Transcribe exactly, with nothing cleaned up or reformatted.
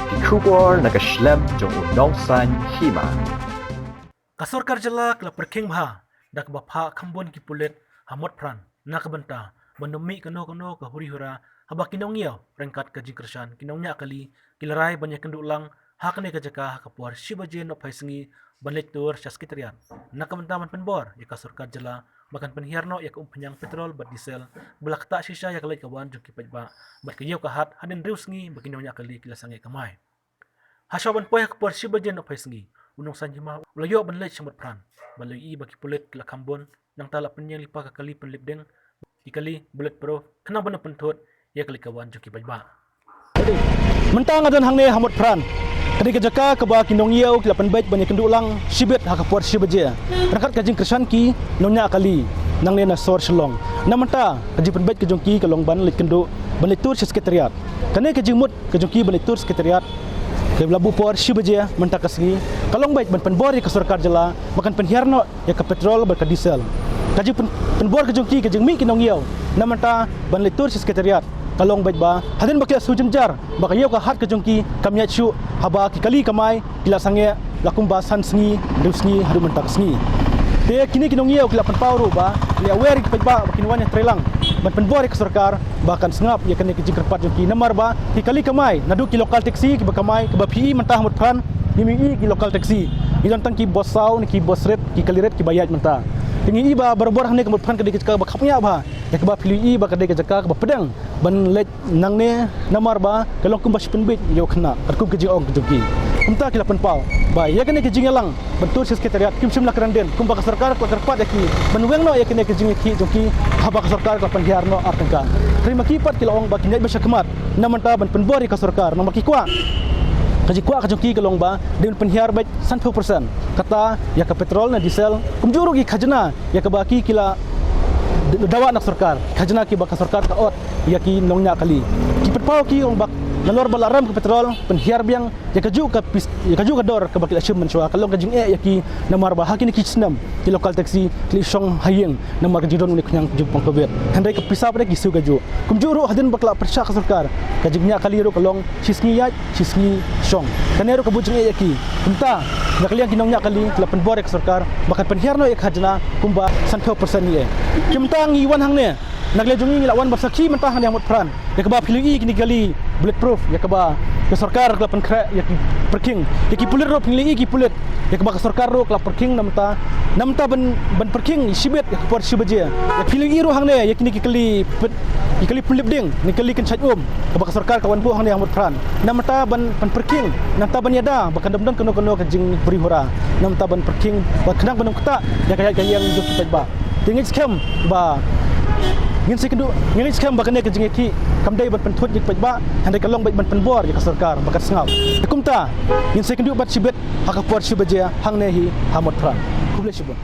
Ki khubor na ka shlem jong u nongsan hima. Ka sorkar jylla ka la pyrkhing bha da kaba phah khambun ki pulit ha Motphran na ka bynta ban ym mih kano kano ka huri hura haba ki nongïew ryngkat ka jingkyrshan ki nongñiah kali ki la rai ban ïakynduh lang ha kane ka jaka ha ka por shi baje nohphai sngi ban leit tur sha sekretariat na ka bynta ban pynbor ïa ka sorkar jylla ba kan pynhiar noh ïa ka umphniang petrol bad diesel ba la ktah shisha ïa ka leit ka wan jong ki paidbah bad ka ïew ka hat hadien hynriew sngi ba ki nongñiah kali ki la sangeh kamai. Hashwa ban poi ha ka por shi baje nohphai sngi, u nongsan hima u la ïoh ban leit sha Motphran ban leit ïohi ba ki pulit ki la khambun, nangta la pynïeng lypa ka kali pynlip ding, ki kali bullet proof, khnang ban pynthut ïa ka leit ka wan jong ki paidbah. Mynta nga don hangne ha Motphran, kane ka jaka kaba ki nongïew ki la pynbeit ban ïakynduh lang shibit ha ka por shi baje ryngkat ka jingkyrshan ki nongñiah kali nangne na sor Shillong. Na mynta ka jingpynbeit ka jong ki ka long ban leit kynduh, ban leit tur sha sekretariat. Kane ka jingmut ka jong ki ban leit tur sekretariat, ka la buh por shi baje mynta ka sngi, ka long beit ban pynbor ïa ka sorkar jylla ba kan pynhiar noh ïa ka petrol bad ka diesel. Ka jingpyn-, pynbor ka jong ki, ka jingmih ki nongïew na mynta ban leit tur sha sekretariat, ka long beit ba hadien ba ki la shu jynjar ba ka ïew ka hat ka jong ki kam ïaid shuh haba ki kali kamai ki la sangeh la kumba san sngi, hynriew sngi haduh mynta ka sngi. Te kine ki nongïew ki la pynpaw ruh ba ki la wer ïa ki paidbah ba kin wan ïatreilang ban pynbor ïa ka sorkar ba kan sngap ïa kane ka jingkyrpad jong ki, namar ba ki kali kamai naduh ki local taxi kiba kamai, kiba phi i mynta ha Motphran, ngim i ki local taxi. Ngi don tang ki bus saw ne ki bus rit, ki kali rit kiba ïaid mynta. Te ngi i ba barabor hangne ka Motphran ka dei ka jaka ba khapngiah bha ïa kaba phi i ba ka dei ka jaka kaba pdeng ban leit nangne, namar ba ka long kumba shi pynbeit ïa u khynnah, katkum ka jingong ka jong ki. Kumta ki la pynpaw ba ïa kane ka jingïalang ban tur sha sekretariat kim shym la kren dien, kumba ka sorkar ka la kyrpad ïa ki ban weng noh ïa kane ka jingïakhih jong ki haba ka sorkar ka la pynhiar noh ar tyngka. Hynrei ma ki pat ki la ong ba kin ïaid beit sha khmat na mynta ban pynbor ïa ka sorkar, namar ki kwah ka jingkwah ka jong ki ka long ba dei ban pynhiar beit sanphew percent kata ïa ka petrol ne diesel, kumjuh ruh ki khajna ïa kaba ki, ki la dawa na ka sorkar, khajna kiba ka sorkar ka ot ïa ki nongñiah kali. Ki pynpaw ki ong ba nalor ba la rem ka petrol, pynhiar biang ïa kajuh ka pis-, ïa kajuh ka dor kaba ki la shim mynshuwa, ka long ka jingeh ïa ki, namar ba ha kine ki snem ki local taxi ki la shong ha ïing namar ka jingdon une u khñiang jingpang covid. Hynrei ka pisa pat ki siew kajuh. Kumjuh ruh hadien ba ka la pyrshah ka sorkar, ka jingñiah kali ruh ka long shi sngi ïaid, shi sngi shong. Kane ruh ka buh jingeh ïa ki. Kumta na ka liang ki nongñiah kali ki la pynbor ïa ka sorkar ba kan pynhiar noh ïa ka khajna kumba sanphew percent ïa. Kumta ngi wan hangne, na ka liang jong ngi ngi la wan ban sakhi mynta hangne ha Motphran ïa kaba phi la ïohi kine ki kali bullet proof, ïa kaba ka sorkar ka la pynkhreh ïa ki pyrkhing, ïa ki pulit ruh phi la ïohi ki pulit, ïa kaba ka sorkar ruh ka la pyrkhing na mynta, na mynta ban, ban pyrkhing shibit ïa ka por shi baje. Ïa phi la ïohi ruh hangne ïa kine ki kali pyn-, ki kali pynlip ding ne kali kynshait um kaba ka sorkar ka wan buh hangne ha Motphran. Na mynta ban, ban pyrkhing, na mynta ban ïada ba kan ym don kano kano ka jinghuri hura. Na mynta ban pyrkhing ba khnang ban ym ktah ïa ka ïaid ka ïeng jong ki paidbah. Te ngi ngeit skhem ba, ngin sa ïakynduh, ngi ngeit skhem ba kane ka jingïakhih kam dei ban pynthut ïa ki paidbah, hynrei ka long beit ban pynbor ïa ka sorkar ba kan sngap. Te kumta ngin sa ïakynduh pat shibit ha ka por shi baje hangne hi ha Motphran. Khublei shibun.